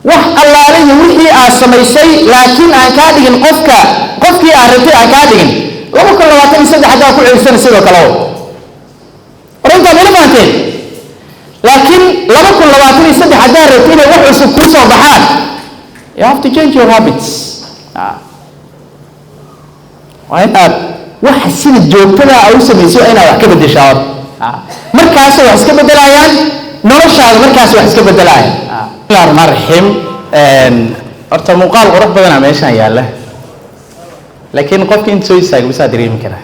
Wax allaale iyo wixii aad samaysay laakiin aan kaa dhigin qofka qofkii aad rabtay aan kaa dhigin, 2023 haddaa ku celisana sidoo kale. Orintaa mila fahanteen? Laakiin 2023 haddaa rabtay inay wax cusub kuu soo baxaan, you have to change your habits. Waa inaad wax sida joogtada a u samayso, waa inaad wax ka beddeshaa horta. Markaasay wax iska beddelayaan noloshaada, markaas wax iska beddelayaan. Bismillahi raxmaan raxiim. Horta muuqaal qurux badanaa meeshaan yaalla, laakiin qofka inta soo istaaga bisaa dareemi karaa.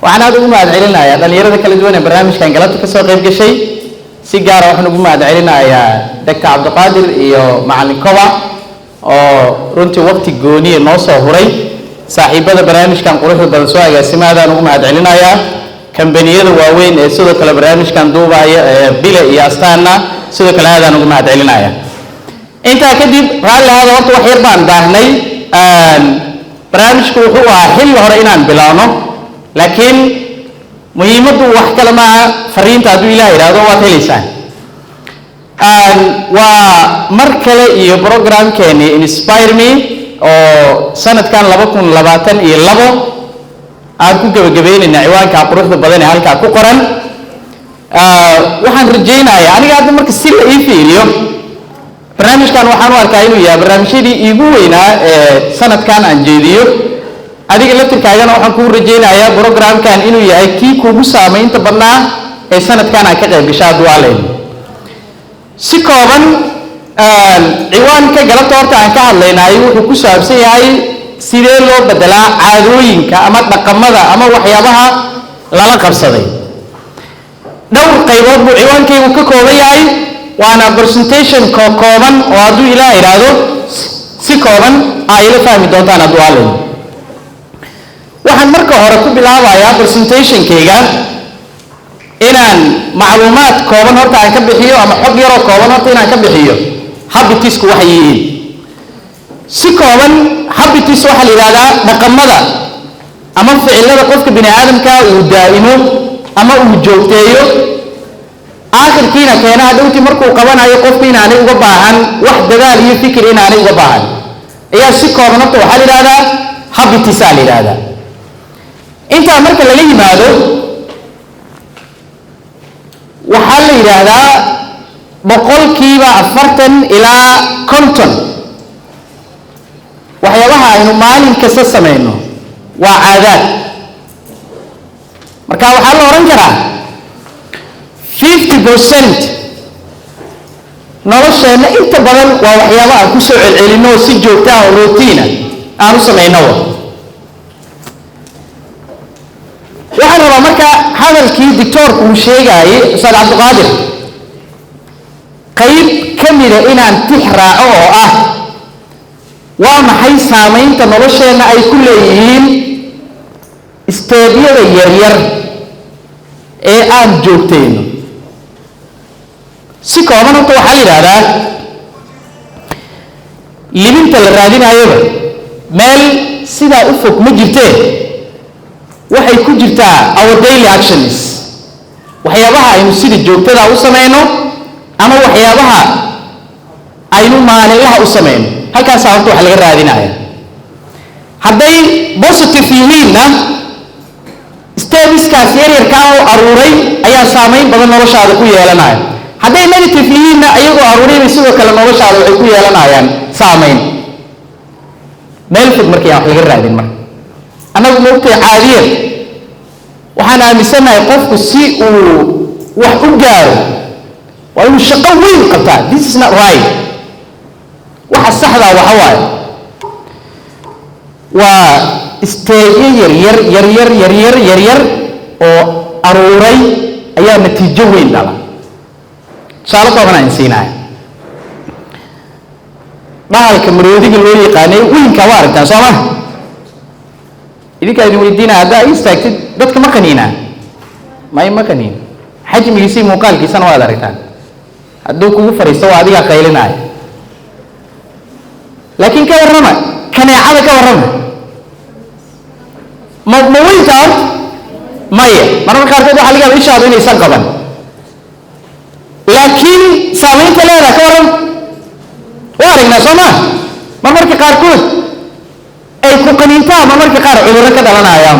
Waxaan aada ugu mahad celinayaa dhalinyarada kala duwan ee barnaamijkan galabta kasoo qayb gashay. Si gaara waxaan ugu mahad celinayaa Doctor Cabdiqaadir iyo Macalin Koba oo runtii waqti gooniya noo soo huray. Saaxiibada barnaamijkan quruxda badan soo agaasimaadaan ugu mahad celinayaa. Kambaniyada waaweyn ee sidoo kale barnaamijkan duubaya ee Bile iyo Astaanna sidoo kale aadaan ugu mahad celinaya. Intaa kadib, raalli ahaada, horta wax yar baan daahnay. Barnaamijku wuxuu ahaa xilli hore inaan bilaabno, laakiin muhiimaddu wax kale maaha. Fariinta hadduu Ilaah yidhaahdo waad helaysaan. Waa mar kale iyo programkeeni Inspire Me oo sanadkan 2022 aan ku gebagabeynayna ciwaanka quruxda badan ee halkaa ku qoran. Waxaan rajaynayaa aniga hadda marka si la ii fiiriyo, barnaamijkan waxaan u arkaa inuu yahay barnaamijyadii iigu weynaa ee sanadkan aan jeediyo. Adiga laftirkaagana waxaan kuu rajaynayaa programkan inuu yahay kii kuugu saamaynta badnaa ee sanadkan aad ka qayb gasha hadduu Alle. Si kooban, ciwaanka galabta horta aan ka hadlaynaay wuxuu ku saabsan yahay sidee loo bedelaa caadooyinka ama dhaqamada ama waxyaabaha lala qabsaday. Dhowr qaybood buu ciwaankaygu ka kooban yahay, waana presentation kooban oo hadduu Ilaah idhaahdo si kooban aa ila fahmi doontaan hadduu Alle. Waxaan marka hore ku bilaabayaa presentationkayga inaan macluumaad kooban horta aan ka bixiyo ama xog yaroo kooban horta inaan ka bixiyo habitsku waxay yihiin. Si kooban, habits waxaa la yidhahdaa dhaqamada ama ficilada qofka bini aadamka uu daa'imo ama uu joogteeyo, aakhirkiina keena hadhowtii markuu qabanayo qofku inaanay uga baahan wax dadaal iyo fikir inaanay uga baahan ayaa si kooban horta waxaa la yidhahdaa habitsaa la yidhahdaa. Intaa marka laga yimaado, waxaa la yidhaahdaa 40% ilaa 50% waxyaabaha aynu maalin kasta samayno waa caadaad. Marka waxaa la odhan karaa 50% nolosheenna inta badan waa waxyaaba aan ku soo celcelinno oo si joogta ah oo routine aan u samaynoba. Waxaan rabaa marka hadalkii doctoorku uu sheegaayey, Ustaad Cabdiqaadir, qayb ka mida inaan tix raaco oo ah waa maxay saamaynta nolosheenna ay ku leeyihiin stepyada yaryar ee aan joogtayno. Si kooban horta waxaa la yidhaahdaa libinta la raadinayoba meel sidaa u fog ma jirtee, waxay ku jirtaa our daily actions, waxyaabaha aynu sida joogtada u samayno ama waxyaabaha aynu maalinlaha u samayno. Halkaasaa horta wax laga raadinaya. Hadday positive yihiinna, stepskaas yaryarkaa oo aruuray ayaa saamayn badan noloshaada ku yeelanaya. Hadday negative yihiinna, iyagoo aruuray bay sidoo kale noloshaada waxay ku yeelanayaan saamayn. Meel fog markii aan wax laga raadin. Marka annagu, moogtay, caadiyan waxaan aaminsannahay qofku si uu wax u gaaro waa inuu shaqo weyn qabtaa. This is not right. Waxa saxdaa waxa waaye waa stepyo yaryar yaryar yaryar yaryar oo aruuray ayaa natiijo weyn dhala. Tusaale kooban aan siinaya. Bahalka maroodiga loo yaqaanay weynka waa aragtaan, soo ma? Idinkaa idin weydiinaya, haddaa istaagtid, dadka ma qaniinaa? May, ma qaniin. Xajmigiisii muuqaalkiisana waad aragtaan. Hadduu kugu fadhiisto, waa adigaa qaylinaya. Laakiin ka warrama kaneecada? Ka warrama, ma weynta horta? Maya. Mararka qaarkood waxaa laga yaaba ishaadu inaysan qaban, laakiin saamaynta leedaha ka warram. Soo ma marmarka qaarkood ay ku qaniintaa, marmarka qaar cudurro ka dhalanayaan.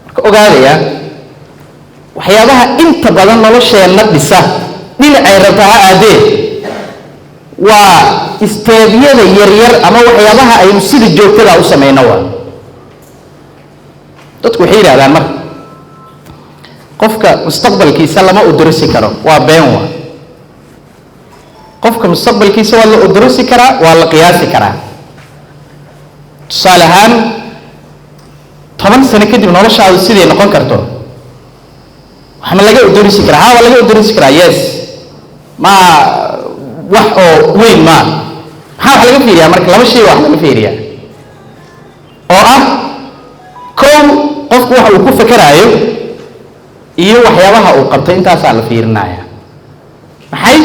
Marka ogaadaya, waxyaabaha inta badan nolosheenna dhisa, dhinacay rabta ha aadee, waa step-yada yaryar ama waxyaabaha aynu sida joogtada u samayno. Waa dadku waxay yidhahdaan marka, qofka mustaqbalkiisa lama udurisi karo. Waa been. Waa qofka mustaqbalkiisa waa la udurusi karaa, waa la qiyaasi karaa. Tusaale ahaan, 10 sano kadib noloshaadu siday noqon karto wax ma laga udurisi karaa? Ha, waa laga udurisi karaa, yes. Ma wax oo weyn ma maxaa wax laga fiiriyaa? Marka laba shay wax laga fiiriyaa oo ah: kow, qofku waxa uu ku fekeraayo iyo waxyaabaha uu qabtay. Intaasaa la fiirinaya. Maxay?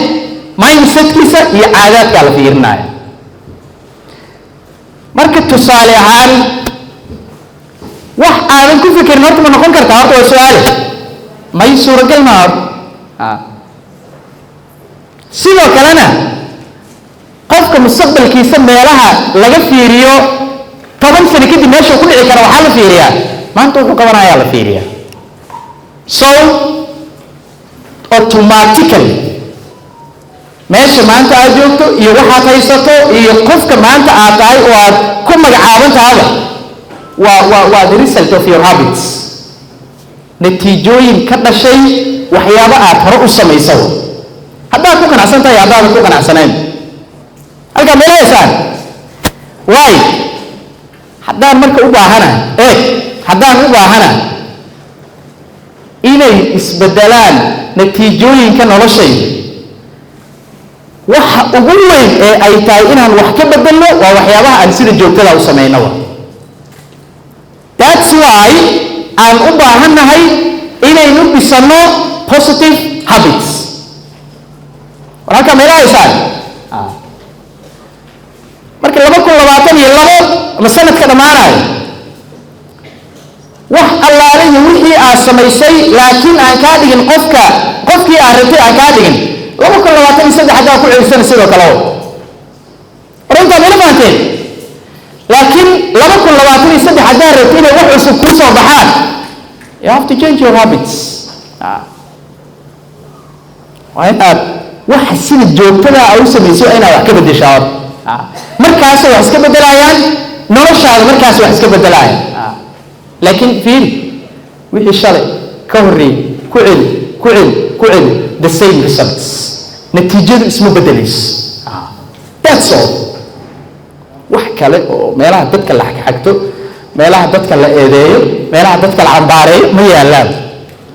Mindsetkiisa iyo caadaadkaa la fiirinaya. Marka tusaale ahaan, wax aadan ku fekerin horta ma noqon kartaa? Horta waa su-aale. May, suuragal maa horta. Sidoo kalena qofka mustaqbalkiisa meelaha laga fiiriyo, 10 sano kadib meesha ku dhici kara, waxaa la fiiriyaa maanta wuxuu qabanayaa la fiiriyaa. So automatically, meesha maanta aad joogto iyo waxaad haysato iyo qofka maanta aad tahay oo aad ku magacaaban tahaba waa the result of your habits, natiijooyin ka dhashay waxyaabo aad hore u samayso, haddaad ku qanacsan tahay, haddaadan ku qanacsanayn. Halkaa meela haysaan waay. Haddaan marka u baahana, eeg, haddaan u baahana inay isbedelaan natiijooyinka noloshayda, waxa ugu weyn ee ay tahay inaan wax ka bedelno waa waxyaabaha aan sida joogtada u samayno. That's why aan u baahannahay inaynu dhisanno positive habits. War halkaa meela haysaan. Marka 2022 ama sanadka dhammaanayo, wax allaale iyo wixii aad samaysay laakiin aan kaa dhigin qofka qofkii aad rabtay aan kaa dhigin, 2023 haddaa ku celisana sidoo kale. War intaad ila fahanteen? Laakiin 2023 haddaa rabtay inay wax cusub kuu soo baxaan, you have to change your habits. Waa inaad waxa sida joogtada a u samayso waa inaad wax ka beddeshaa horta. Markaasay wax iska beddelayaan noloshaada, markaas wax iska beddelayaan. Laakiin fiiri, wixii shalay ka horreeyey ku celi, ku celi, ku celi, the same results, natiijadu isma beddelayso. That's all. Wax kale oo meelaha dadka la xagxagto, meelaha dadka la eedeeyo, meelaha dadka la cambaareeyo ma yaalaan.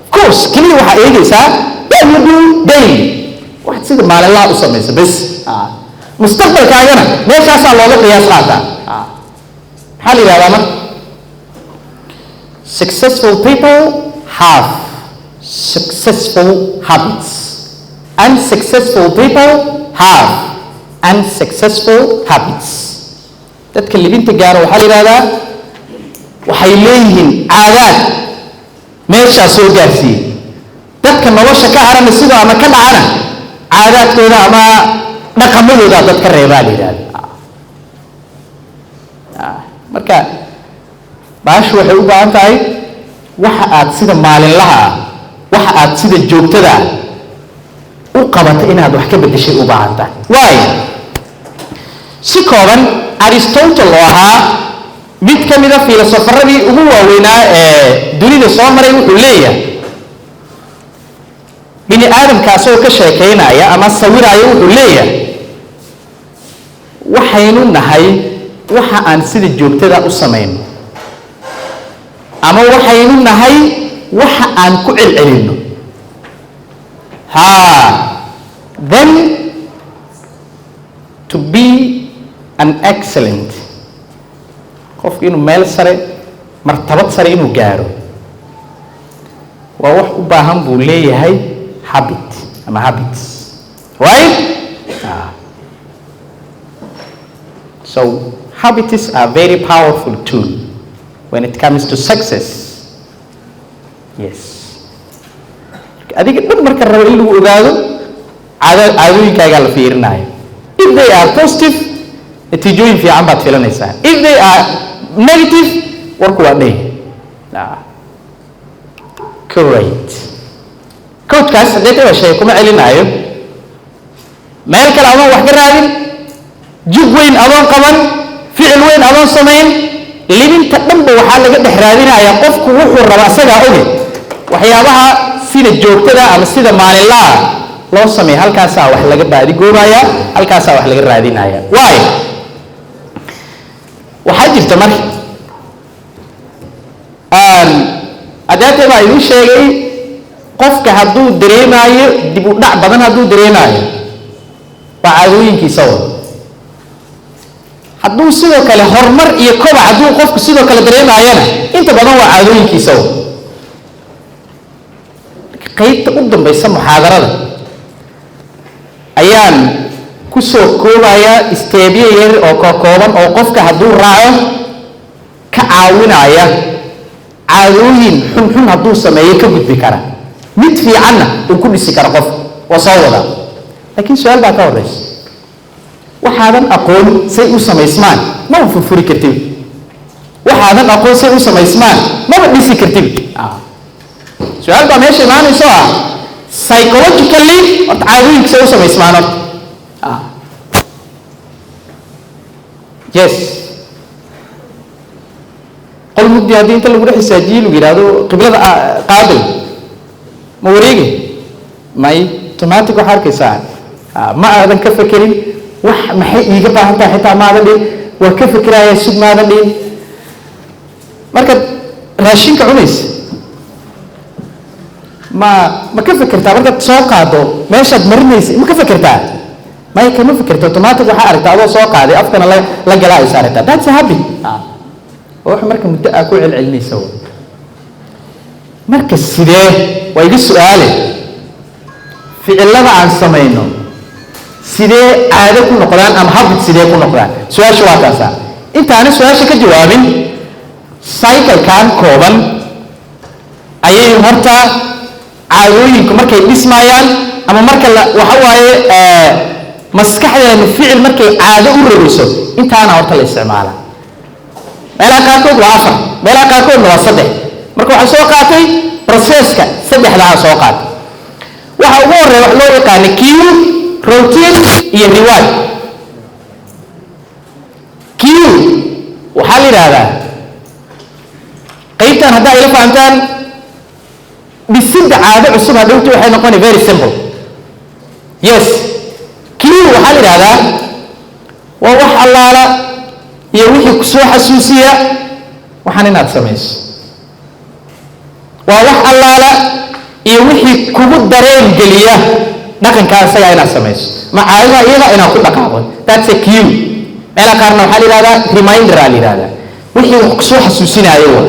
Of course, keliya waxaa eegaysaa what you do daily, wax sida maalinlaha u samaysa bes. Mustaqbalkaagana meeshaasaa looga qiyaas qaataa. Maxaa la yidhahdaa marka? Successful people have successful habits, unsuccessful people have unsuccessful habits. Dadka libinta gaaro waxaa la yidhahdaa waxay leeyihiin caadaad meeshaa soo gaarsiiyey. Dadka nolosha ka harana sidoo ama ka dhacana, caadaadkooda ama dhaqamadooda dadka reebaa la yidhahda. Marka baashu waxay u baahan tahay waxa aad sida maalinlaha ah, waxa aad sida joogtada ah u qabata, inaad wax ka beddeshay u baahan tahay. Waayo, si kooban, Aristotle oo ahaa mid ka mida filosofaradii ugu waaweynaa ee dunida soo maray, wuxuu leeyahay, bini aadamka asagoo ka sheekaynaya ama sawiraya, wuxuu leeyahay: waxaynu nahay waxa aan sida joogtada u samayno, ama waxaynu nahay waxa aan ku celcelinno. Ha, then to be an excellent, qofku inuu meel sare, martabad sare inuu gaaro, waa wax u baahan buu leeyahay habit ama habits, right? So habits are very powerful tool when it comes to success, yes. Adiga dhan marka rabo in lagu ogaado, Caadooyinkaagaa la fiirinaya. If they are positive, natiijooyin fiican baad filanaysaa. If they are negative, warku waa dhay. Correct. Coachkaas haddee ta sheegay, kuma celinaayo meel kale. Adoon wax ka raadin, jug weyn adoon qaban, ficil weyn adoon samayn, libinta dhanba waxaa laga dhex raadinayaa. Qofku wuxuu raba asagaa oge. Waxyaabaha sida joogtada ama sida maalinlaha loo sameeya, halkaasaa wax laga baadigoobayaa, halkaasaa wax laga raadinaya. Waayo, waxaa jirta marka, adaatee baa idiin sheegay, qofka hadduu dareemaayo dib u dhac badan, hadduu dareemaayo, waa caadooyinkiisa wa. Hadduu sidoo kale horumar iyo kobac hadduu qofku sidoo kale dareemaayana, inta badan waa caadooyinkiisa wa. Qaybta u dambaysa muxaadarada ayaan ku soo koobayaa stepyo yar oo kokooban oo qofka hadduu raaco ka caawinaya caadooyin xunxun hadduu sameeyo ka gudbi kara, mid fiicanna uu ku dhisi karo qof. Waa soo wadaa, laakiin su-aal baa ka horeysa. Waxaadan aqoon say u samaysmaan maba furfuri kartid. Waxaadan aqoon say u samaysmaan maba dhisi kartid. Su-aal baa meesha imaanayso ah: psychologically horta caadooyinka say u samaysmaan horta? Yes, qol mugdi haddii inta lagu dhex isaajiye lagu yidhaahdo qiblada qaabil, ma wareegi? May, automatic waxaa arkaysaa ma aadan ka fekerin wax maxay iiga baahan tahay, xitaa maadan dhihin waa ka fekeraya, sug maadan dhihin. Markaad raashinka cunaysa, ma ka fekertaa? Markaad soo qaado meeshaad marinaysa, ma ka fekertaa? May, kama fekerto. Automatic waxaa aragtaa adoo soo qaaday, afkana la galaa ay saaraytaa. That's a habit. Oo wax marka muddo aa ku celcelinaysa wa. Marka sidee, waa iga su-aale, ficilada aan samayno sidee caado ku noqdaan ama habit sidee ku noqdaan? Su-aasha waa taasaa. Intaana su-aasha ka jawaabin, cyclekan kooban ayay horta caadooyinku markay dhismayaan ama marka la waxa waaye maskaxdeenu ficil markay caado u rogayso, intaana horta la isticmaala. Meelaha qaarkood waa afar, meelaha qaarkoodna waa saddex. Marka waxaa soo qaatay processka saddexdaa soo qaatay. Waxa ugu horreeya wax loo yaqaana cue, routine iyo reward. Cue waxaa la yidhaahdaa, qaybtan haddaa ila fahamtaan, dhisidda caado cusub hadhowti waxay noqoni very simple. Yes, cue waxaa la yidhahdaa waa wax allaala iyo wixii kusoo xasuusiya waxaan inaad samayso, waa wax allaala iyo wixii kugu dareen geliya dhaqankaa isagaa inaad samayso ma caadada iyada inaad ku dhaqaaqo. That's a cue. Meelaha qaarna waxaa la yidhahdaa reminder aa la yidhahdaa, wixii wax kusoo xasuusinaayo. Wa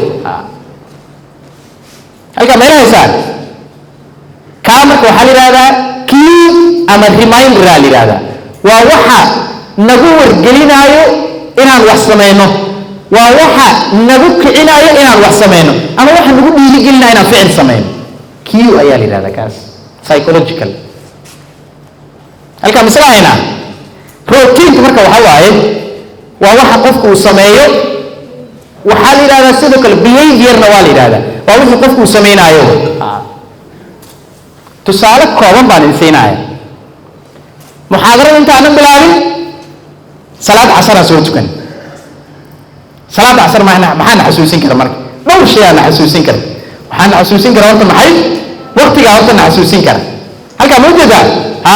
halkaa meela haysaan kaa. Marka waxaa la yidhahdaa cue ama reminder aa la yidhahdaa. Waa waxa nagu wargelinaayo inaan wax samayno, waa waxa nagu kicinaayo inaan wax samayno, ama waxa nagu dhiirigelinayo inaan ficil samayno. Cue ayaa la yidhahdaa kaas psychological. Halkaa misla haynaa. Routine marka waxa waaye waa waxa qofku uu sameeyo. Waxaa la yidhahdaa sidoo kale behaviorna waa la yidhahdaa, waa wixii qofku uu sameynaayo. Tusaale kooban baan idin siinaya. Muxaadarada intaanan bilaabin, salaad casaraan soo tukan. Salaada casar maxaa na xasuusin kara? Marka dhowr shay aa na xasuusin kara. Waxaa na xasuusin kara horta maxay? Waqtigaa horta na xasuusin kara. Halkaa ma ujeedaa? Ha,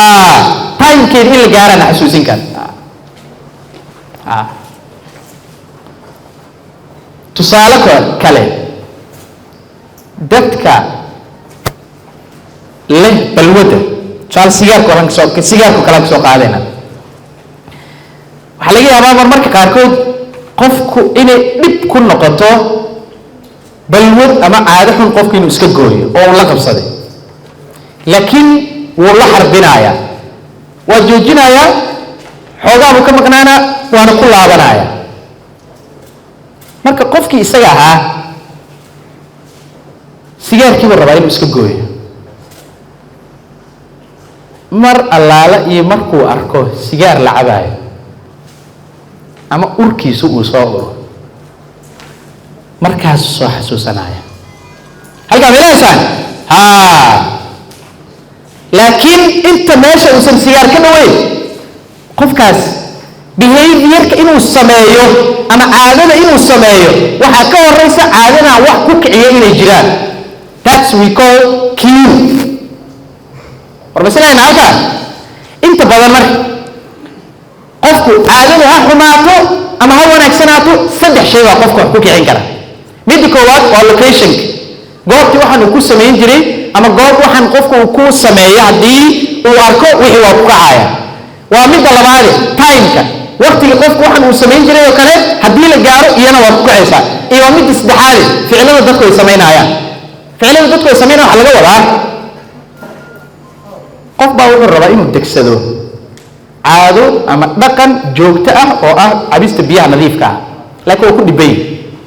timekeeda in la gaaraa na xasuusin kara. Ha, tusaale kale, dadka leh balwadda, tusaale sigaarka oran kasoo, sigaarka kale kasoo qaadayna, waxaa laga yaabaa marmarka qaarkood qofku inay dhib ku noqoto balwad ama caado xun qofku inuu iska gooyo oo uu la qabsaday, laakiin wuu la xarbinayaa, waa joojinayaa, xoogaa buu ka maqnaanaa, waana ku laabanaya. Marka qofkii isaga ahaa sigaarkii buu rabaa inuu iska gooyo. Mar allaale iyo markuu arko sigaar la cabaayo ama urkiisu uu soo uro, markaasuu soo xasuusanaya. Halkaa meelahaysaan ha, laakiin inta meesha uusan sigaar ka dhaweyn, qofkaas behaviorka inuu sameeyo ama caadada inuu sameeyo waxaa ka horeysa caadadan wax ku kiciya inay jiraan. That's we call cue. War masalayna halkaa inta badan marka qofku caadadu ha xumaato ama ha wanaagsanaato, saddex shay baa qofka wax ku kicin kara. Midda koowaad waa locationka, goobtii waxaan uu ku samayn jiray ama goob waxaan qofku uu ku sameeyo haddii uu arko, wixii waa ku kacaya. Waa midda labaade, timeka, waqtiga qofku waxaan uu samayn jiray oo kale haddii la gaaro, iyana waa ku kacaysaa. Iyo waa midda saddexaade, ficilada dadku ay samaynayaan. Ficilada dadku ay samaynayaan waxaa laga wadaa, qof baa wuxuu rabaa inuu degsado caado ama dhaqan joogto ah oo ah cabista biyaha nadiifka ah, laakiin waa ku dhibay,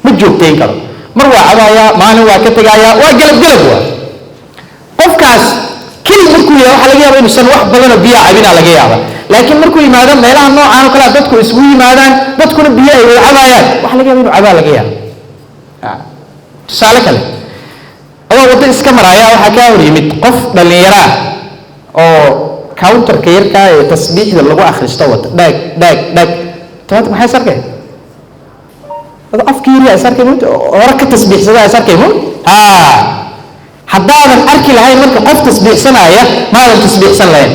ma joogtayn karo. Mar waa cabayaa, maalin waa ka tegayaa, waa gelab gelab. Waa qofkaas keli markuu yahay, waxaa laga yaaba inuusan wax badanoo biyaha cabinaa laga yaaba, laakiin markuu yimaado meelaha noocaan oo kale dadku isugu yimaadaan, dadkuna biyo ay wada cabaayaan, waxa laga yaaba inuu cabaa laga yaaba. Tusaale kale, adoo waddo iska maraya, waxaa kaa hor yimid qof dhallinyaro ah oo counterka yarkaa ee tasbiixda lagu akhristo wata, dhaag dhaag dhaag tobanka. Maxay is arkay? Adoo afkii yariyaa is arkay, mut hore ka tasbiixsadaa is arkay mut. Ha, haddaadan arki lahayn marka qof tasbiixsanaya, maadan tasbiixsan lahayn.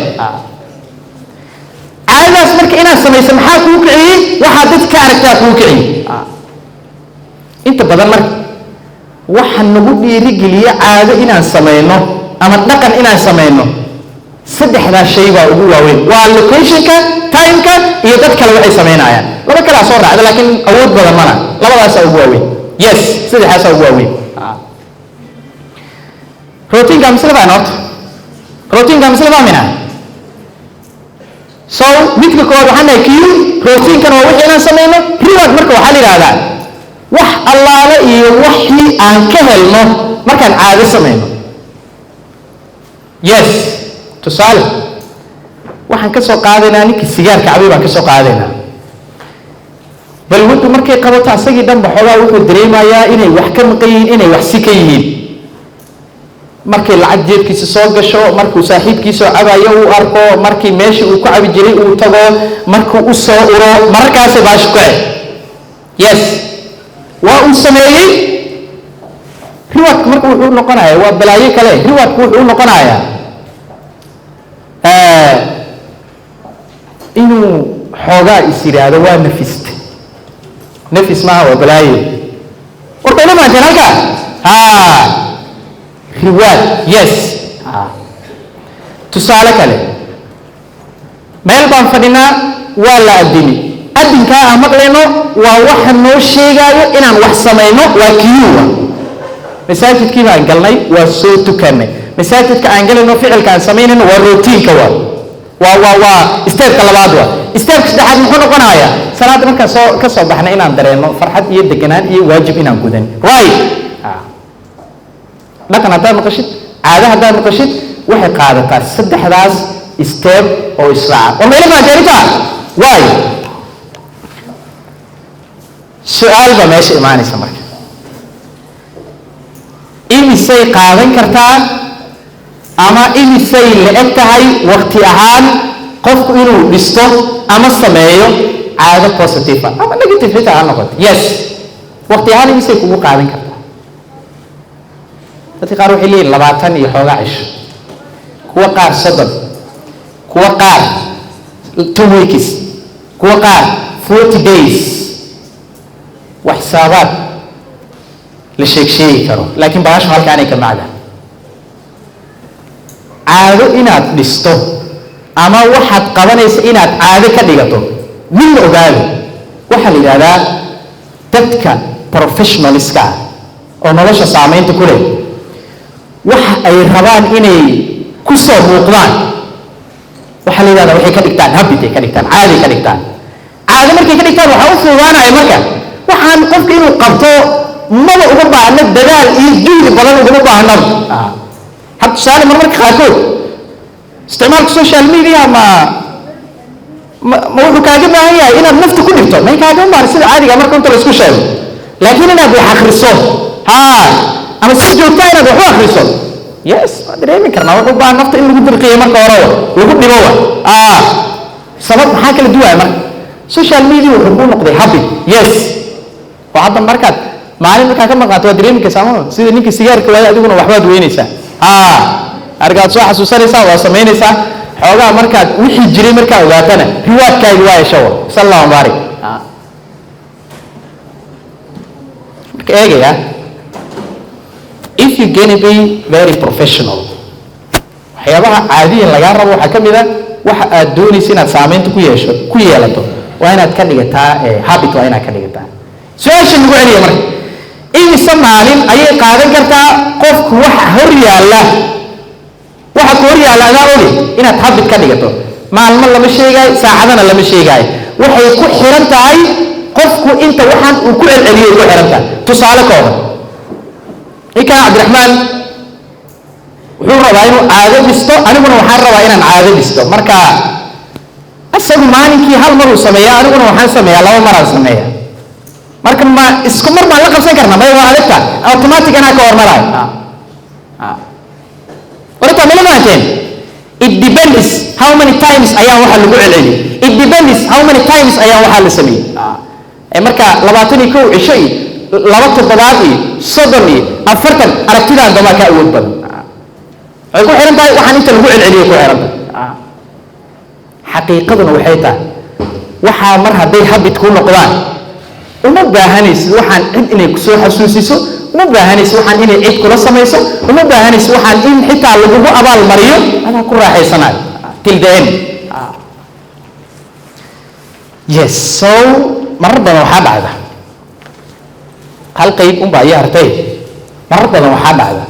Caadadaas marka inaad samayso maxaa kuu kiciyey? Waxaa dad ka aragtaa kuu kiciyey. Inta badan marka waxa nagu dhiirigeliya caado inaan samayno ama dhaqan inaan samayno, saddexdaa shay baa ugu waaweyn: waa locationka, timeka iyo dad kale waxay samaynayaan. Laba kalaa soo raacda, laakiin awood badan mana, labadaasaa ugu waaweyn. Yes, saddexdaasaa ugu waaweyn. Routineka misla baan horta, routineka misla fahmayna. So midka koowaad waxaan nahay cue, routinekana waa wixii inaan samayno. Reward marka waxaa la yidhahdaa wax allaale iyo wixii aan ka helno markaan caado samayno. Yes, tusaale waxaan ka soo qaadaynaa ninkii sigaarka cabay baan ka soo qaadaynaa. Bal wuxuu markay qabato, asagii dhanba xoogaa wuxuu dareemayaa inay wax ka maqan yihiin, inay wax si ka yihiin. Markay lacag jeebkiisa soo gasho, markuu saaxiibkiisoo cabayo uu arko, markii meeshii uu ku cabi jiray uu tago, markuu u soo uro, mararkaasay baashi ku ce. Yes, waa uu sameeyey. Rewardka marka wuxuu noqonayaa waa balaayo kale. Rewardku wuxuu u noqonayaa inuu xoogaa is yidhaahdo waa nafiste. Nafis maaha, waa balaayo. Warka ila maanteen halkaa ha, reward. Yes, tusaale kale, meel baan fadhinaa, waa la addimi. Addinkaa aan maqlayno waa waxa noo sheegaayo inaan wax samayno, waa cue. Masaajidkii baan galnay, waa soo tukanay. Masaajidka aan galayno, ficilka aan samaynayno waa routineka, waa stepka labaad. Waa stepka saddexaad muxuu noqonayaa? Salaadda markaan soo ka soo baxnay inaan dareeno farxad iyo deganaan iyo waajib inaan gudan, right? Dhaqan haddaad maqashid, caado haddaad maqashid, waxay qaadataa saddexdaas step oo israaca. War mayla fahanteen intaa? Waayo, su-aal baa meesha imaanaysa marka: imisay qaadan kartaa ama imisay la-eg tahay waqti ahaan qofku inuu dhisto ama sameeyo caado positive ah ama negative xitaa ha noqoto? Yes, waqti ahaan imisay kugu qaadan kartaa? Dadka qaar waxay leeyihin 20 iyo xoogaa cisho, kuwa qaar 30, kuwa qaar 2 weeks, kuwa qaar 40 days. Wax xisaabaad la sheeg sheegi karo, laakiin bahashu halkaanay ka macda. Caado inaad dhisto ama waxaad qabanaysa inaad caado ka dhigato, midna ogaado, waxaa la yidhahdaa dadka professionalska ah oo nolosha saamaynta ku leh, waxa ay rabaan inay ku soo muuqdaan waxaa la yidhahdaa waxay ka dhigtaan habit ay ka dhigtaan, caaday ka dhigtaan. Caado markay ka dhigtaan, waxaa u fududaanaya marka waxaan qofka inuu qabto maba uga baahno dadaal iyo juhdi badan, ugama baahnaba. Had tusaale, marmarka qaarkood Isticmaalka social media ma wuxuu kaaga baahan yahay inaad nafta ku dhibto? May, kaaga baahan sida caadiga marka inta la isku sheego, laakiin inaad wax akhriso, ha, ama si joogta inaad wax u akhriso, yes, waa dareemi karnaa. Wuxuu u baahan nafta in lagu dirqiyo marka hore, wa lagu dhibo, wa sabab. Maxaa kala duwaya marka? Social media wuxuu kuu noqday habit, yes, oo hadda markaad maalin markaa ka maqnaato waad dareemi karsaa, ma sida ninka sigaarka waayay, adiguna waxbaad weynaysaa, ha, arkaad soo xasuusanaysaa, waa samaynaysaa xoogaa. Markaad wixii jiray markaa ogaatana, riwaadkaagi waa heshawa. Sal allahu mubaarik. Marka eegaya, if you gonna be very professional, waxyaabaha caadiyan lagaa rabo waxaa ka mid a, waxa aad doonaysa inaad saamaynta ku yeesho, ku yeelato, waa inaad ka dhigataa habit, waa inaad ka dhigataa. Su-aasha lagu celiya marka: imise maalin ayay qaadan kartaa qofku waxa hor yaalla, waxa ku hor yaalla adaa oge, inaad habit ka dhigato? Maalmo lama sheegaayo, saacadana lama sheegaayo. Waxay ku xiran tahay qofku inta waxaan uu ku celceliyay ku xiran tahay. Tusaale kooban: ninkan Cabdiraxmaan wuxuu rabaa inuu caado dhisto, aniguna waxaan rabaa inaan caado dhisto. Marka isagu maalinkii hal mar uu sameeyaa, aniguna waxaan sameeyaa laba maraan sameeya. Marka ma isku mar baan la qabsan karnaa? Maya, waa adagta, automatic anaa ka hormarayo. Warta mala fahanteen? It depends how many times ayaa waxa lagu celceliyay. It depends how many times ayaa waxaa la sameeyey. Marka 21 cisho iyo 2 toddobaad iyo 30 iyo 40, aragtidaan damaa ka awood badan. Waxay ku xiran tahay waxaan inta lagu celceliyay ku xiran tahay. Xaqiiqaduna waxay tahay, waxaa mar hadday habit ku noqdaan, uma baahanaysid waxaan cid inay kusoo xasuusiso, uma baahanaysid waxaan inay cid kula samayso, uma baahanaysid waxaan in xitaa lagugu abaal mariyo. Adaa ku raaxaysanayo till the end. Yes, so marar badan waxaa dhacda, hal qayb unbaa ii hartay, marar badan waxaa dhacda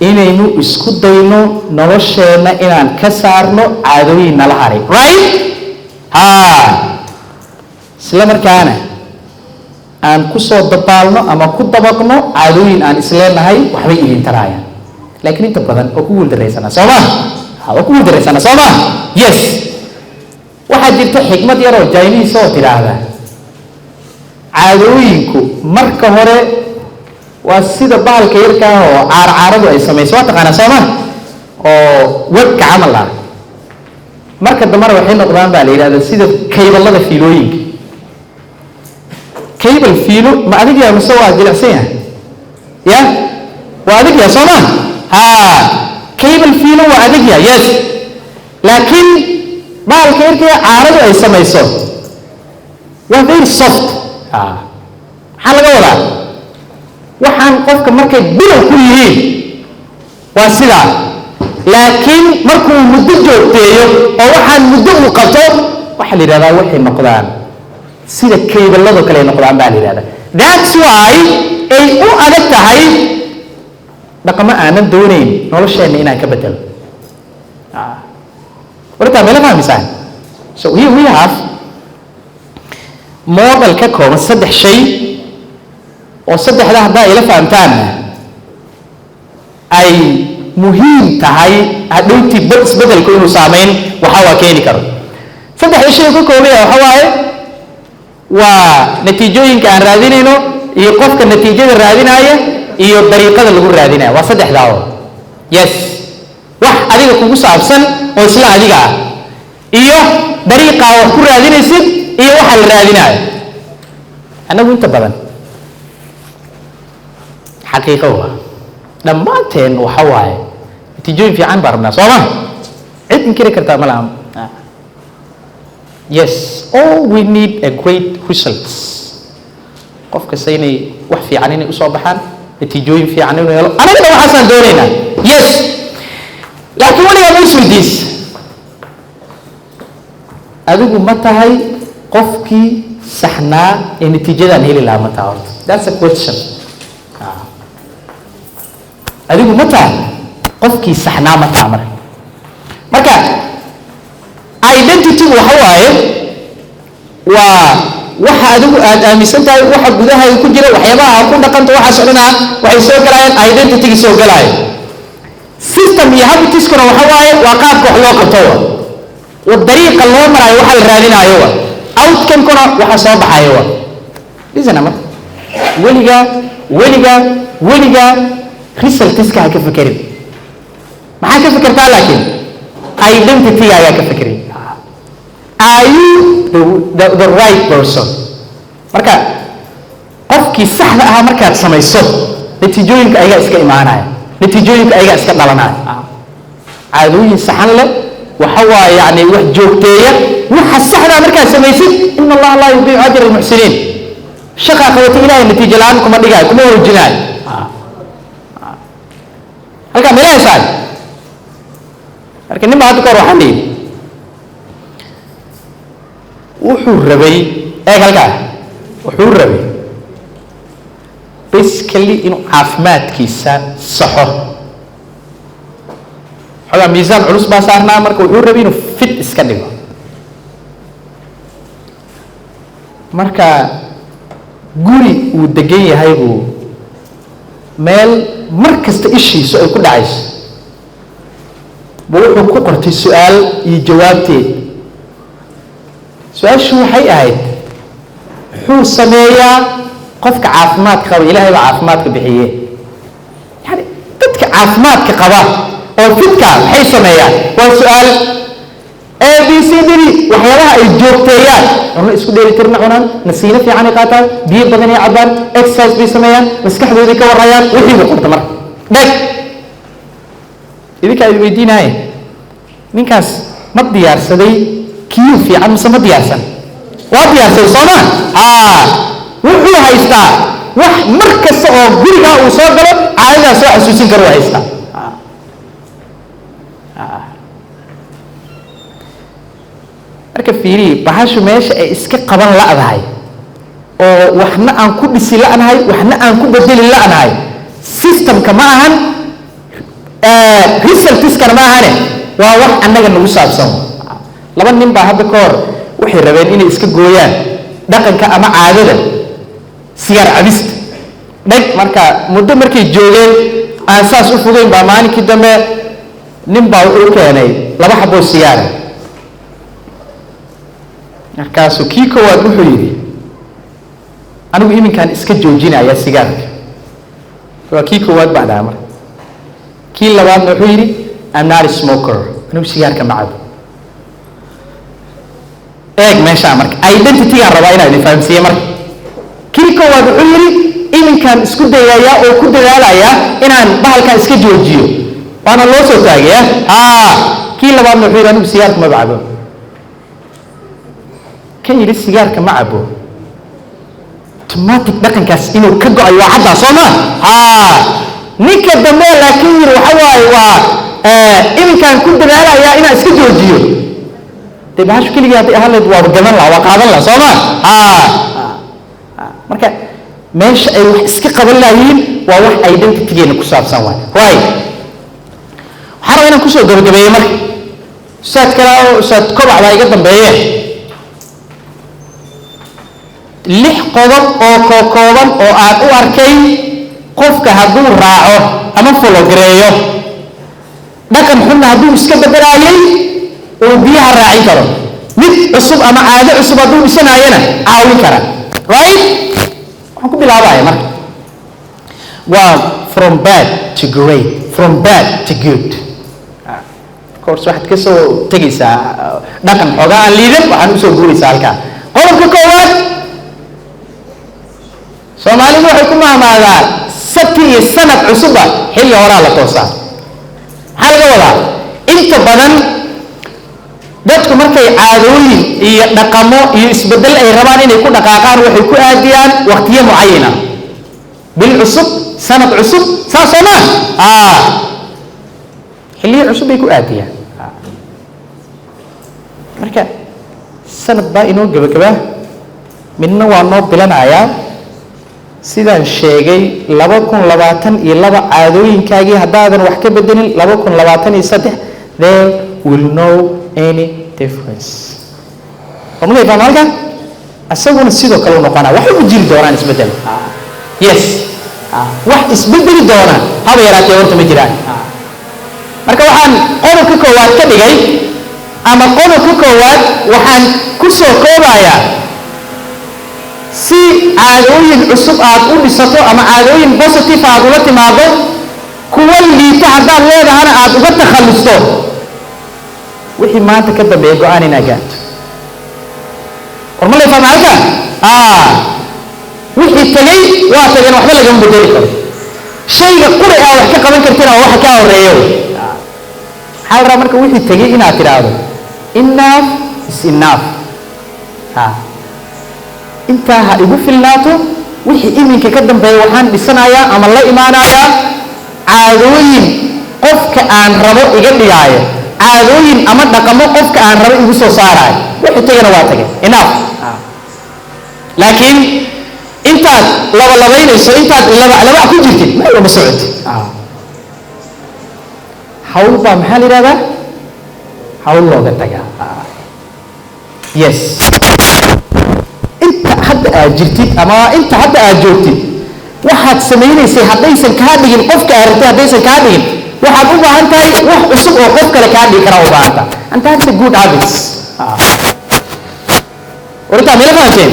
inaynu isku dayno nolosheenna inaan ka saarno caadooyin nala haray, right, ha, isla markaana aan ku soo dabaalno ama ku dabaqno caadooyin aan isleenahay waxbay idin taraayaan, laakiin inta badan oo ku guuldaraysanaa, soo ma? Ha, oo ku guuldaraysanaa, soo ma? Yes. Waxaa jirta xikmad yar oo Chinese oo tidhaahda: caadooyinku marka hore waa sida bahalka yarkaa oo caarcaaradu ay samayso, waa taqaanaa, soo ma, oo webka camal ah. Marka dambena waxay noqdaan, baa la yidhahda, sida cable-lada fiilooyinka. Cable, fiilo, ma adig yahay mise waa jilicsan yahay? Ya, waa adig yahay, soo ma? Ha, cable, fiilo, waa adig yahay, yes, laakiin bahalka yarkii caaradu ay samayso waa very soft. Ha, maxaa laga wadaa? Waxaan qofka markay bilow ku yihiin waa sidaa, laakiin markuu muddo joogteeyo oo waxaan muddo uu qabto, waxaa la yidhahdaa waxay noqdaan sida cable-ladoo kale ay noqdaan, baa la yidhahdaa. That's why ay u adag tahay dhaqamo aanan doonayn nolosheenna inaan ka bedelo. Wartaa meela fahmaysaan? So here we have model ka kooban saddex shay, oo saddexda haddaa ila fahamtaanna ay muhiim tahay hadhowtii isbedelku inuu saameyn waxa waa keeni karo. Saddexda shay ka koobaya waxa waaye: waa natiijooyinka aan raadinayno, iyo qofka natiijada raadinaya, iyo dariiqada lagu raadinaya. Waa saddexdaa oo, yes, wax adiga kugu saabsan oo isla adiga ah, iyo dariiqaa wax ku raadinaysid, iyo waxa la raadinayo. Annagu inta badan, xaqiiqo waa, dhammaanteen waxa waaye natiijooyin fiican baan rabnaa, soo ma? Cid inkiri kartaa ma laha. Yes, all we need a great results. Qof kasta inay wax fiican inay usoo baxaan, natiijooyin fiican inuu helo, anagana waxaasaan doonaynaa, yes. Laakiin weligaa ma isweydiis, adigu ma tahay qofkii saxnaa ee natiijadaan heli lahaa? Ma taha horta? That's a question. Adigu ma tahay qofkii saxnaa? Ma taha? Marka identity waxa waaye waa waxa adigu aad aaminsan tahay, waxa gudahaaga ku jira, waxyaabaha aad ku dhaqanto, waxaas o dhan ah waxay soo galayaan identity-gi soo galaayo. System iyo habitiskuna waxa waaye waa qaabka wax loo qabto, wa dariiqa loo maraayo, waxa la raadinaayo, wa outcome-kuna waxa soo baxayo. Wa listen, marka weligaa, weligaa, weligaa resultiska ha ka fekerin. Maxaa ka fekertaa? Laakiin identity-gaagaa ka fekerin. Are you the right person? Marka qofkii saxda ahaa markaad samayso, natiijooyinka ayagaa iska imaanaya, natiijooyinka ayagaa iska dhalanaya. Caadooyin saxan leh waxa waaye, yani wax joogteeya waxa saxdaa markaad samaysid. إن الله لا يضيع أجر المحسنين. Shaqaa qabata, Ilahay natiijo la-aan kuma dhigaayo, kuma hoojinaayo. Halkaa meelahaysaan. Marka nin baa hadda ka hor waxaan dhihi, wuxuu rabay, eeg halkaa, wuxuu rabay basically inuu caafimaadkiisa saxo. Xoogaa miisaan culus baa saarnaa, marka wuxuu rabay inuu fit iska dhigo. Marka guri uu degan yahay buu meel mar kasta ishiisu ay ku dhacayso buu wuxuu ku qortay su-aal iyo jawaabteed. Su-aashu waxay ahayd: muxuu sameeyaa qofka caafimaadka qaba? Ilaahay baa caafimaadka bixiye. Yani dadka caafimaadka qaba oo fitka maxay sameeyaan? Waa su-aal. A, B, C, D, waxyaabaha ay joogteeyaan: cunno isku dheelitirna cunaan, nasiino fiican ay qaataan, biyo badan ay cabaan, exercise bay sameeyaan, maskaxdoodii ka warrayaan. Wixii buu qorta. Marka dheg, idinkaa idin weydiinaaye, ninkaas ma diyaarsaday kiyuu fiican mise ma diyaarsan? Waa diyaarsaday, soo ma? Wuxuu haystaa wax mar kasta oo gurigaa uu soo galo caadadaa soo xasuusin karo, uu haystaa. Marka fiiriyi, bahashu meesha ay iska qaban la'dahay oo waxna aan ku dhisi la'nahay, waxna aan ku bedeli la'nahay, systemka ma ahan, resultiskana ma ahane, waa wax annaga nagu saabsan. Laba nin baa hadda ka hor waxay rabeen inay iska gooyaan dhaqanka ama caadada sigaar cabista. Dheg, marka muddo markay joogeen aan saas u fogeyn baa maalinkii dambe nin baa wuxuu keenay laba xaboo sigaara. Markaasuu kii koowaad wuxuu yidhi: "Anigu iminkaan iska joojinaya sigaarka." Waa kii koowaad baa dhaha. Marka kii labaadna wuxuu yidhi: "I'm not a smoker, anigu sigaarka ma cabo." Eeg meeshaa, marka identity-gaan rabaa inaan idin fahamsiiye. Marka kii koowaad wuxuu yidhi: "Iminkaan isku dayayaa oo ku dadaalayaa inaan bahalkan iska joojiyo," waana loo soo taagaya. Haa, kii labaadna wuxuu yidhi: "Anigu sigaarka ma cabo." Kan yidhi sigaarka ma cabo, automatic dhaqankaas inuu ka go-ayo waa caddaa, soo ma? Haa. Ninka dambe laakiin yidhi waxa waaye waa iminkaan ku dadaalayaa inaan iska joojiyo, dee bahashu keligii hadday ahaan lahayd waaba gadan laha, waa qaadan laha, soo ma? Haa. Marka meesha ay wax iska qaban lahayiin waa wax identitygeena ku saabsan waay. Right, waxaan rabaa inaan kusoo gabagabeeyo. Marka ustaad kale oo ustaad Kobac baa iga dambeeye. Lix qodob oo kookooban oo aan u arkay qofka hadduu raaco ama follow gareeyo, dhaqan xunna hadduu iska bedelaayay uu biyaha raacin karo, mid cusub ama caado cusub hadduu dhisanaayana caawin kara. Right, waxaan ku bilaabaya marka waa from bad to great, from bad to good. Of course, waxaad ka soo tegaysaa dhaqan xoogaa aan liidan, waxaan usoo guuraysaa halkaa. Qodobka koowaad, Soomaalidu waxay ku mahmaadaa: sabti iyo sanad cusubba xilli horaa la toosaa. Maxaa laga wadaa? Inta badan dadku markay caadooyin iyo dhaqamo iyo isbeddel ay rabaan inay ku dhaqaaqaan, waxay ku aadiyaan waqtiyo mucayina, bil cusub, sanad cusub, saas soo maa? Xilliyo cusub bay ku aadiyaan. Marka sanad baa inoo gebagabaa, midna waa noo bilanayaa. Sidaan sheegay, 2022 caadooyinkaagii haddaadan wax ka bedelin, 2023 there will no any difference. Warmagay fahma halka? Isaguna sidoo kale u noqonaa, wax uma jiri doonaan isbedel. Yes, wax isbedeli doona haba yaraatee horta ma jiraan. Marka waxaan qodobka koowaad ka dhigay, ama qodobka koowaad waxaan ku soo koobayaa, si caadooyin cusub aad u dhisato ama caadooyin positive aad ula timaado, kuwa liita haddaad leedahana aad uga takhallusto, wixii maanta ka dambeeya go-aan inaad gaarto. War ma lay fahma halka? Wixii tegey waa tageen, waxba lagama bedeli karo. Shayga quri aa wax ka qaban kartina waa waxa kaa horeeyo. Maxaa la rabaa marka? Wixii tegey inaad tidhaahdo "Enough is enough." Ha intaa ha igu filnaato. Wixii iminka ka dambeeya waxaan dhisanayaa ama la imaanayaa caadooyin qofka aan rabo iga dhigaayo, caadooyin ama dhaqamo qofka aan rabo igu soo saaraayo. Wixii tegana waa tagay, enough. Laakiin intaad labalabaynayso, intaad laba laba ku jirtid, meel uma socotid. Hawl baa maxaa la yidhahdaa? Hawl looga tagaa. Yes, inta hadda aad jirtid ama inta hadda aad joogtid, waxaad samaynaysay haddaysan kaa dhigin qofka aad rabtay, haddaysan kaa dhigin, waxaad u baahan tahay wax cusub oo qof kale kaa dhigi karaa u baahan tahay, and that's a good habits. Warintaa mila fahanteen?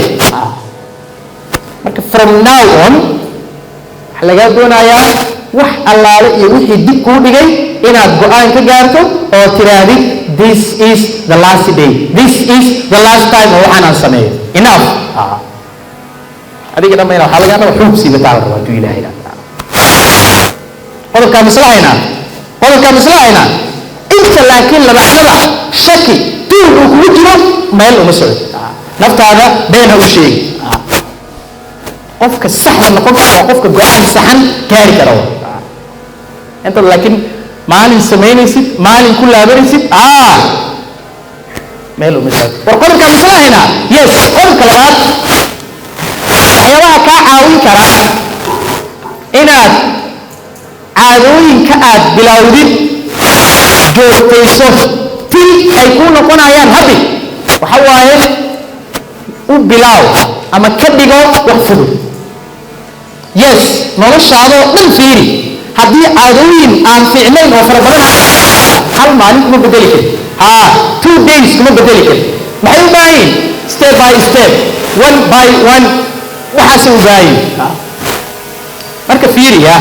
Marka from now on waxaa lagaa doonayaa wax allaale iyo wixii dib kuu dhigay inaad go-aan ka gaarto oo tiraahdid "This is the last day, this is the last time oo waxaan aan sameeyo, enough." Adiga dhammayna waxaa lagaa raba xuub siibataa la rabaa, hadduu Ilaahay yidhahdo. Qodobkaa misla haynaa? Qodobkaa misla haynaa? Inta laakiin labaclaba shaki tuur uu kugu jiro, meel uma socdo. Naftaada been ha u sheegi. Qofka saxda noqon kara waa qofka go-aan saxan gaari kara. Intaad laakiin maalin samaynaysid, maalin ku laabanaysid, meel uma socdo. War qodobkaa misla haynaa? Yes. Qodobka labaad, waxyaabaha kaa caawin kara inaad caadooyinka aad bilowdid joogtayso til ay kuu noqonayaan habit, waxa waaye u bilaaw ama ka dhigo wax fudud. Yes, noloshaadoo dhan fiiri. Haddii caadooyin aan fiicnayn oo fara badan, hal maalin kuma bedeli kari, ha 2 days kuma bedeli kari. Maxay u baahan yihin? Step by step, one by one, waxaasay u baahan yihin. Marka fiiriya,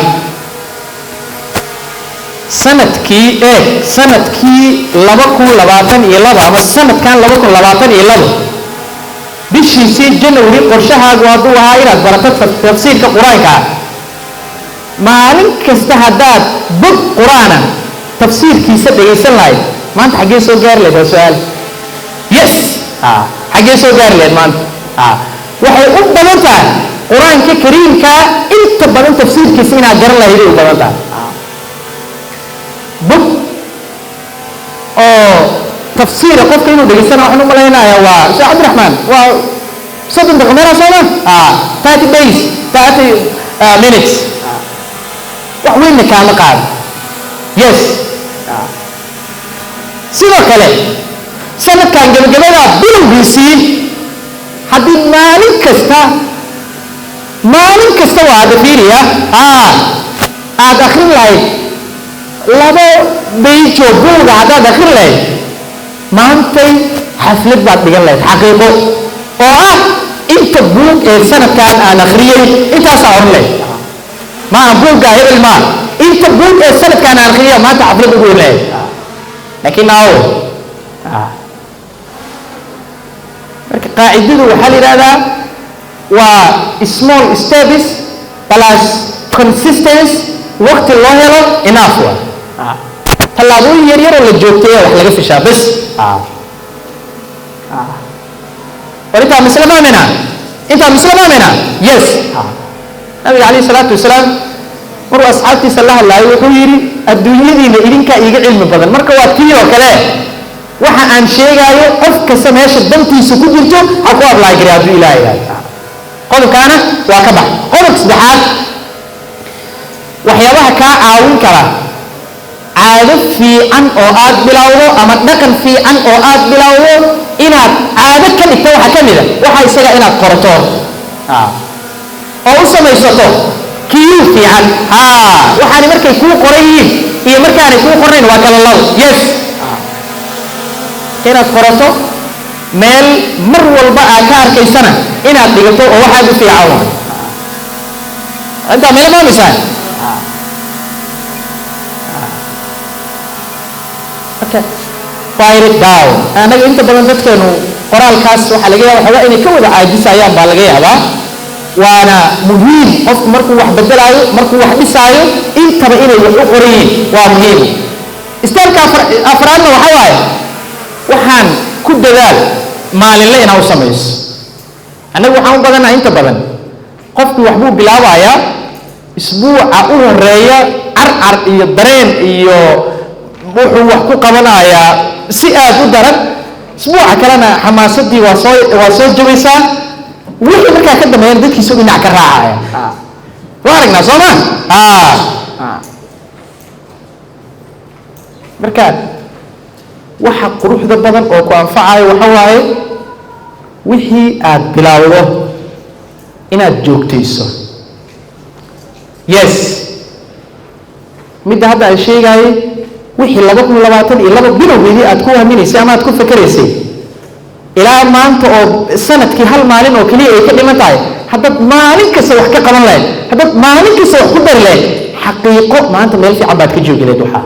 sanadkii eeg, sanadkii 2022 ama sanadkan 2022 bishiisii January, qorshahaagu hadduu ahaa inaad barato tafsiirka Qur-aanka, maalin kasta haddaad bog Qur-aana tafsiirkiisa dhegaysan lahayd, maanta xaggee soo gaari lahayd? Waa su-aal. Yes, xaggee soo gaari lahayd maanta? Waxay u badan tahay Qur-aanka Kariimka inta badan tafsiirkiisa inaad garan lahayd ay u badan tahay. Bog oo tafsiira qofka inuu dhegaysana waxaan u malaynayaa waa Sheekh Cabdiraxmaan, waa 30 daqiiqo meelaa sooma? 30 days, 30 minutes, wax weynna kaama qaado. Yes, sidoo kale sanadkan gabagabada bilowgiisii, haddii maalin kasta, maalin kasta waa hadda fiiriya, aad akrin lahayd labo page oo buuga, haddaad akrin lahayd, maantay xaflad baad dhigan lahayd xaqiiqo oo ah inta buug ee sanadkan aan akhriyey intaasaa oran lahayd. Maaha buugga hebel, maa inta buug ee sanadkan aan akhriyay maanta xaflad ugu weyn lahayd. Laakiin aawo? Marka qaacidadu waxaa la yidhahdaa waa small steps plus consistency, waqti loo helo, enough. Waa tallaabooyin yar yar oo la joogteeya wax laga fishaa bes. War intaa misla fahmayna? Intaa misla fahmayna? Yes. Nabiga calayhi salaatu wasalaam maruu asxaabtiisa la hadlaayo wuxuu yidhi: "Adduunyadiina idinkaa iiga cilmi badan." Marka waa tii oo kale waxa aan sheegaayo, qof kasta meesha dantiisa ku jirto ha ku apply gareeyo, hadduu Ilaah yidhahdo. Qodobkaana waa ka bax. Qodobka saddexaad, waxyaabaha kaa caawin kara caado fiican oo aad bilowdo ama dhaqan fiican oo aad bilowdo inaad caado ka dhigto, waxaa ka mid a waxa isaga inaad qorato oo u samaysato kiyuu fiican. Waxaani markay kuu qoran yihiin iyo markaanay kuu qornayn waa kala labo. Yes, inaad qorato meel mar walba aad ka arkaysana inaad dhigato oo waxaad u fiican waay. Intaa meelo maamaysaa. Marka write it down. Annaga inta badan dadkeenu qoraalkaas waxaa laga yaaba waxoogaa inay ka wada caajisayaan baa laga yaabaa. Waana muhiim qofku markuu wax bedelaayo, markuu wax dhisaayo, intaba inay wax u qoran yihiin waa muhiim. Step-ka afraadna waxa waaye, waxaan ku dadaal maalinle inaa u samayso. Annagu waxaan u badannaha inta badan qofku waxbuu bilaabayaa, isbuuca u horeeya carcar iyo dareen iyo wuxuu wax ku qabanayaa si aad u daran, isbuuca kalena xamaasadii waa soo jabaysaa. Wixii markaa ka dambeeyana dadkiisa dhinac ka raacaya waa aragnaa, soo ma? Marka waxa quruxda badan oo ku anfacayo waxa waaye wixii aad bilowdo inaad joogtayso. Yes, midda hadda aan sheegaayay, wixii 2022 bilowgeedii aad ku haminaysay ama aad ku fakeraysay, ilaa maanta oo sanadkii hal maalin oo keliya ay ka dhiman tahay, haddaad maalin kasta wax ka qaban lahayd, haddaad maalin kasta wax ku dari lahayd, xaqiiqo maanta meel fiican baad ka joogi lahayd. Waxaa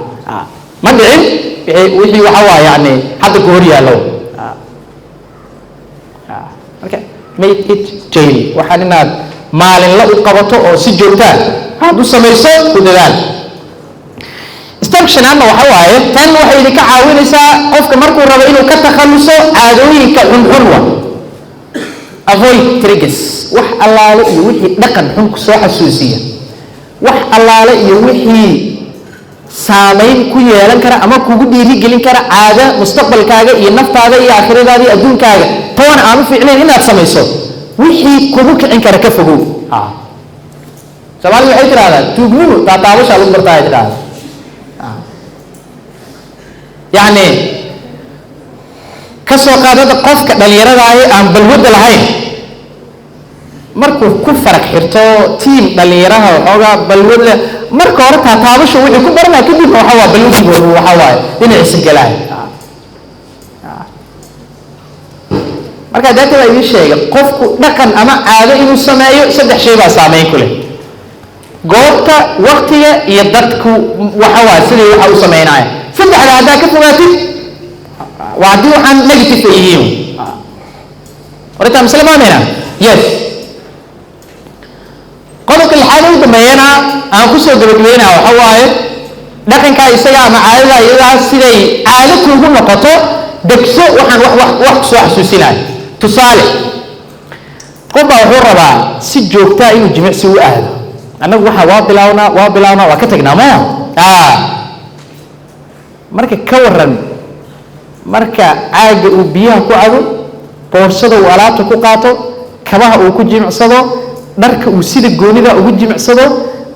ma dhicin wixii waxa waa yani hadda ku hor yaallo. Marka make it daily, waxaan inaad maalinla u qabato oo si joogtaa aad u samayso ku dadaal. Step shanaadna waxa waaye, tan waxay idinka caawinaysaa qofka markuu rabo inuu ka takhaluso caadooyinka xunxun, wa avoid triggers. Wax allaale iyo wixii dhaqan xun ku soo xasuusiya, wax allaale iyo wixii saamayn ku yeelan kara ama kugu dhiirigelin kara caada mustaqbalkaaga iyo naftaada iyo aakhiradaada iyo adduunkaaga toona aan u fiicnayn inaad samayso, wixii kugu kicin kara ka fogow. Soomaalida waxay tidhahdaa tuugnimo taataabashaa lagu bartaa ay tidhahdaa. Yacni ka soo qaadada qofka dhallinyarada aan balwadda lahayn, markuu ku farag xirto tiim dhallinyaraha waxoogaa balwad leh, marka hore taataabashu wixii ku baranaya, kadibna waxa waa balwadigood waxa waaye dhinaciisa galaay. Marka daata baa idiin sheegay, qofku dhaqan ama caado inuu sameeyo saddex shay baa saameyn ku leh: goobta, waktiga iyo dadku waxa waaye siday waxa u sameynaya. Saddexda haddaa ka fogaatid, waa haddii waxaan negative ay yihiin. Horintaa misle maamina. Yes, qodobka lixaad ugu dambeeyana aan kusoo gabagabeynaya waxa waaye, dhaqankaa isaga ama caadada iyadaa siday caado kuugu noqoto, degso waxaan wax kusoo xasuusinayo. Tusaale, qof baa wuxuu rabaa si joogtaa inuu jimicsi u aado. Annagu waxaa waa bilawnaa, waa bilawnaa, waa ka tagnaa, maya? Marka ka waran marka caagga uu biyaha ku cabo, boorsada uu alaabta ku qaato, kabaha uu ku jimicsado, dharka uu sida goonida ugu jimicsado,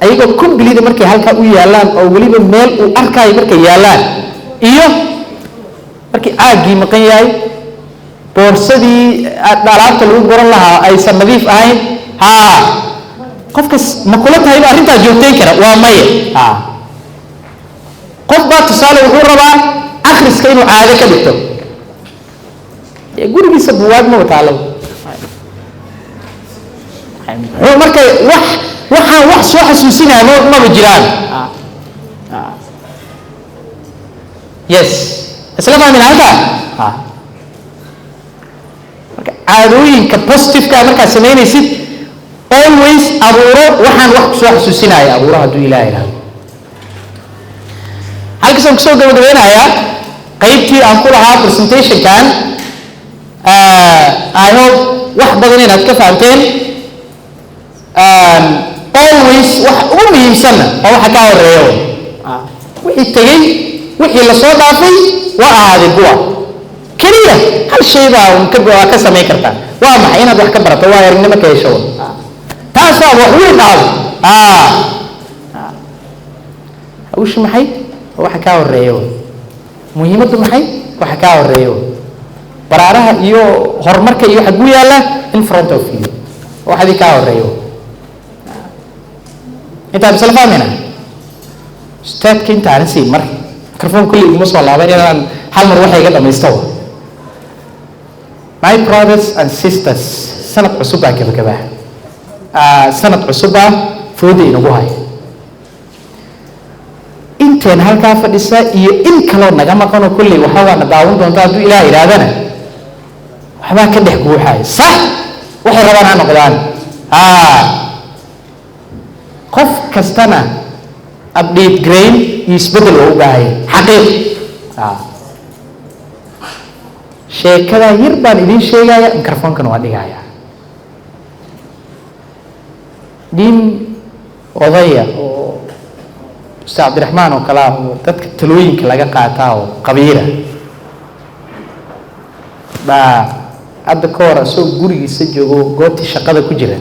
ayagoo complete markay halkaa u yaallaan oo weliba meel uu arkaayo markay yaallaan, iyo markii caaggii maqan yahay, boorsadii alaabta lagu goran lahaa aysan nadiif ahayn, haa, qofkas ma kula tahay ba arrintaa joogtayn kara? Waa maya. Ha, qof baa tusaale wuxuu rabaa akhriska inuu caado ka dhigto, gurigiisa buwaag maba taalo. Muxuu marka wax waxaan wax soo xasuusinaya maba jiraan. Yes, isla fahmin halkaa. Marka caadooyinka positive-ka markaad samaynaysid, always abuuro waxaan wax kusoo xasuusinaya abuuro, hadduu Ilaah idhaahdo. Halkaasaan kusoo gabagabeynayaa qaybtii aan ku lahaa presentationkan. I hope wax badan inaad ka fahamteen. Always wax ugu muhiimsanna waa waxa kaa horeeya, wixii tegey, wixii lasoo dhaafay waa ahaadeen kuwa keliya. Hal shay baa un ka waa ka samayn kartaa. Waa maxay? Inaad wax ka barato, waa aragnimo ka hesho. Taasaa wax weyn dhacdo. Hawshu maxay? Waxa kaa horeeya. Muhiimaddu maxay? Waxa kaa horeeya. Baraaraha iyo horumarka iyo waxa ku yaalla in front of you, waxadii kaa horeeyo. Intaa misla fahmayna. Ustaadka intaanan siin marka microphone, kulli iguma soo laaban inaan hal mar waxa iga dhamaysto. My brothers and sisters, sanad cusub baa gabagabaa, sanad cusub baa fooda inagu haya. Inteen halkaa fadhisa iyo in kaloo naga maqanoo kolley waxa waana daawan doonta hadduu Ilaah idhaahdana, waxbaa ka dhex guuxaya. Sax, waxay rabaan ha noqdaan. Qof kastana update grain iyo isbeddel waa u baahaya, xaqiiq. Sheekadaa yar baan idiin sheegaya, microphone-kana waa dhigaya. Nin odaya oo Ustaad Cabdiraxmaan oo kale ah, oo dadka talooyinka laga qaataa oo qabiila, baa hadda ka hor asagoo gurigiisa joogo, goobtii shaqada ku jira,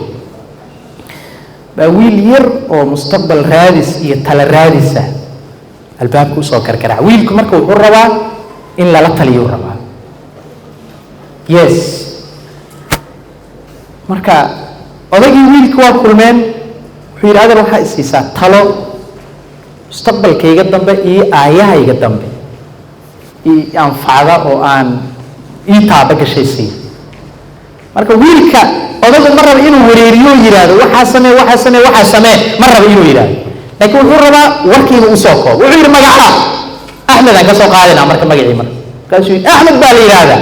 baa wiil yar oo mustaqbal raadis iyo tala raadisa albaabka usoo gargaraac. Wiilku marka wuxuu rabaa in lala taliyuu rabaa. Yes, marka odaygii wiilka waa kulmeen. Wuxuu yidhi, "Adeer, waxaa isiisaa talo mustaqbalkayga dambe iyo aayahayga dambe ii anfacda oo aan ii taaba gashay siiya." Marka wiilka odagu ma raba inuu wareeriyo oo yidhaahdo, "Waxaa samee, waxaa samee, waxaa samee." Ma raba inuu yidhaahdo, laakiin wuxuu rabaa warkiina usoo koobo. Wuxuu yidhi, "Magaca?" Axmed aan ka soo qaadinaa marka magacii. Marka markaasuu yidhi, "Axmed baa la yidhaahdaa."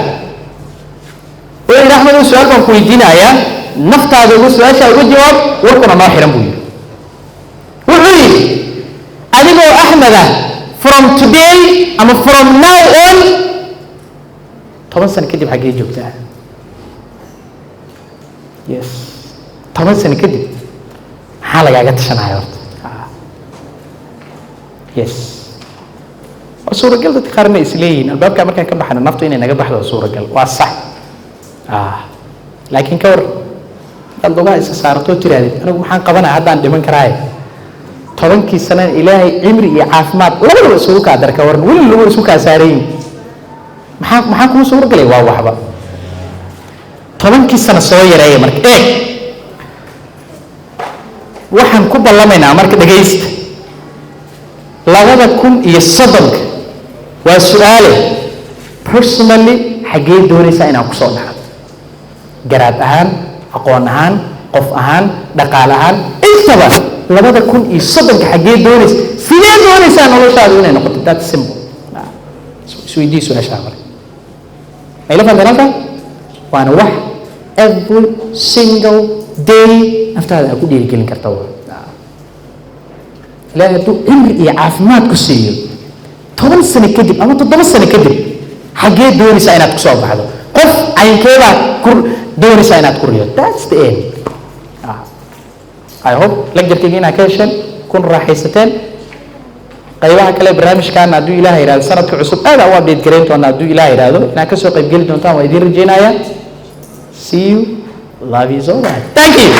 Wuxuu yidhi, "Axmed, su-aal baan ku weydiinayaa, naftaada ugu su-aashaa uga jawaab, warkuna noo xiran," buu yidhi. Wuxuu yidhi, "Adigoo Axmed ah, from today ama from now on, 10 sano kadib xaggee joogtaa?" Yes, 10 sano kadib maxaa lagaaga tashanaya horta? Yes, waa suuragal dadka qaarna isleeyihiin albaabkaa markaan ka baxna naftu inay naga baxdo. Waa suuragal, waa sax. Laakiin ka war hadaad lugaha isa saartoo tirahdid, "Anigu maxaan qabanaya haddaan dhiman karaaye?" 10-kii sanana Ilaahay cimri iyo caafimaad labadaba isugu kaa dar, ka waran? Weli lagu isku kaa saarayin, maxaa kuu suuragalay? Waa waxba. 10-kii sano soo yareeya. Marka eeg, waxaan ku ballamaynaa marka, dhegaysta, 2030-ka waa su-aale: personally, xaggee doonaysaa inaan kusoo dhaco, garaad ahaan, aqoon ahaan, qof ahaan, dhaqaale ahaan, intaba? 2030-ka xaggee doonaysa? Sidee doonaysaa noloshaadu inay noqoto? That simple. Isweydii su-aashaa marka. Ma ila fahanteen halkaa? Waana wax every single day naftaada aad ku dhiirigelin karta. Waa Ilaahay hadduu cimri iyo caafimaad ku siiyo, 10 sano kadib ama 7 sano kadib xaggee doonaysaa inaad kusoo baxdo? Qof caynkeebaad ku doonaysaa inaad ku riyo? That's the end. I hope lecture-kayga inaad ka hesheen, kun raaxaysateen. Qaybaha kale barnaamijkaana, hadduu Ilaah yidhahdo, sanadka cusub aad aan u update garayn doona. Hadduu Ilaah yidhahdo, inaad kasoo qaybgeli doontaan waa idiin rajaynayaa. See you. Love you so much. Thank you.